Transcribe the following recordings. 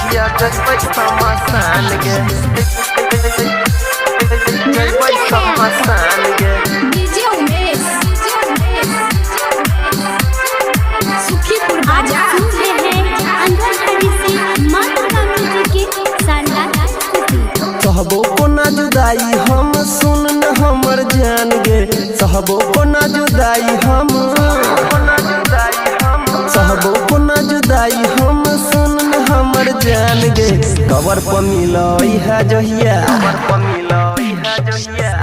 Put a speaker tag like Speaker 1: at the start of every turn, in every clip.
Speaker 1: जहिया जइबै शमशान गे, जइबै शमशान गे।
Speaker 2: डीजे उमेश, सुखीपुर
Speaker 3: आप
Speaker 2: बाजार।
Speaker 3: सुन रहे हैं अंधरखड़ी से माँ दुर्गा म्यूजिक की शानदार प्रस्तुति।
Speaker 1: सहबो कोना जुदाई हम, सुन न हमर जान गे। सहबो कोना जुदाई हम, सहबो कोना जुदाई हम, सुन न हमर जान गे। कबर पर मिलई है जहिया,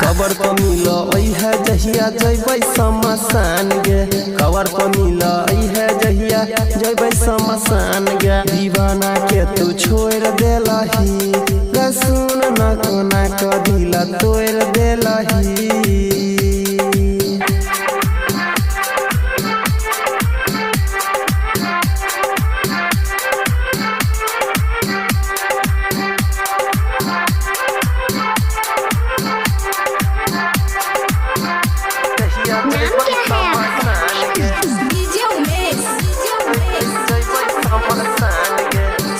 Speaker 1: कबर पर मिलई है जहिया जइबै शमशान गे। कबर पर मिलई है जहिया जइबै शमशान गे। दीवाना के तू छोड़ देलही गे, सुन न कोना क दिल तोड़ देलही।
Speaker 3: नाम क्या है आपका?
Speaker 2: डीजे उमेश,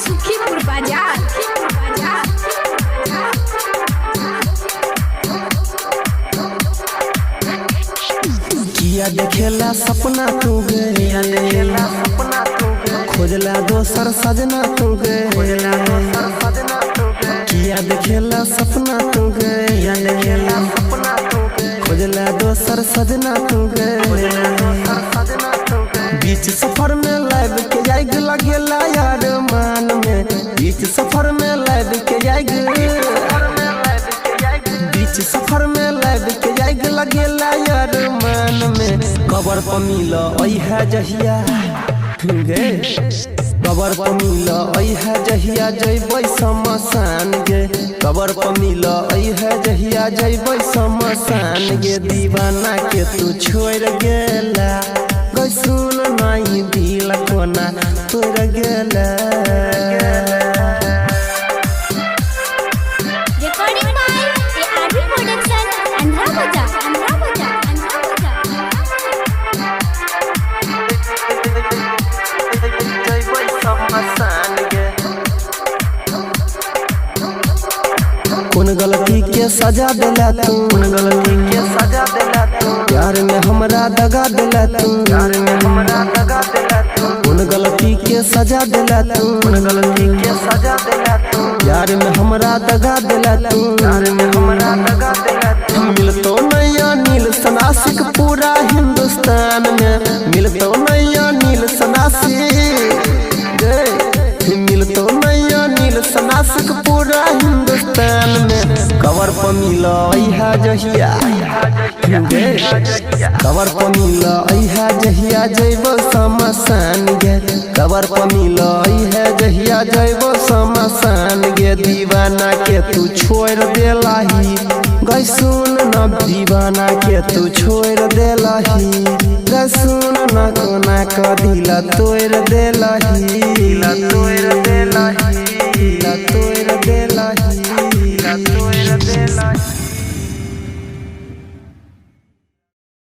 Speaker 2: सुखीपुर बाजार।
Speaker 1: किया देखेला सपना तू गे, खोजला दोसर सजना तू गे। किया देखेला सपना तू गे, खोजला दोसर सजना तू गे। बीच सफर में लाइब के जाग लगेला यार मान में। बीच सफर में लाइब के जाग, बीच सफर में लाइब के जाग लगेला यार मान में। कबर पर मिल है जहिया गे, कबर पर मिल है जहिया जइबै शमशान गे। कबर पर मिल है जहिया जइबै शमशान गे। दीवाना के तू छोड़ गेला गई, सुन नहीं दिल कोना तोड़ गेला।
Speaker 3: Recording by ARB production, Andhra Bazar, Andhra Bazar, Andhra Bazar।
Speaker 1: कौन गलती के सजा दिला तू, कौन गलती के सजा दिला तू, प्यार में हमरा दगा दिला तू, प्यार में हमरा दगा दिला तू। कौन गलती के सजा दिला तू, कौन गलती के सजा दिला तू, प्यार में हमरा दगा दिला तू, प्यार में हमरा दगा दिला तू। मिलतो नैया नील सनासिक पूरा हिंदुस्तान में, मिलतो नैया नील सनासिक गे, मिलतो नैया नील सनासिक पूरा हिंदुस्तान में। कबर पर मिल है जहिया गे, कबर पर मिल है जहिया जइबो शमशान गे। कबर पर मिल है जहिया जइबो शमशान गे। दीवाना के तू छोड़ देलही गई, सुन न दीवाना के तू छोड़ देलही गई, सुन न कोना क दिल तोड़ देलही, तोड़ देलही, तोड़ देलही, तोड़ देलही।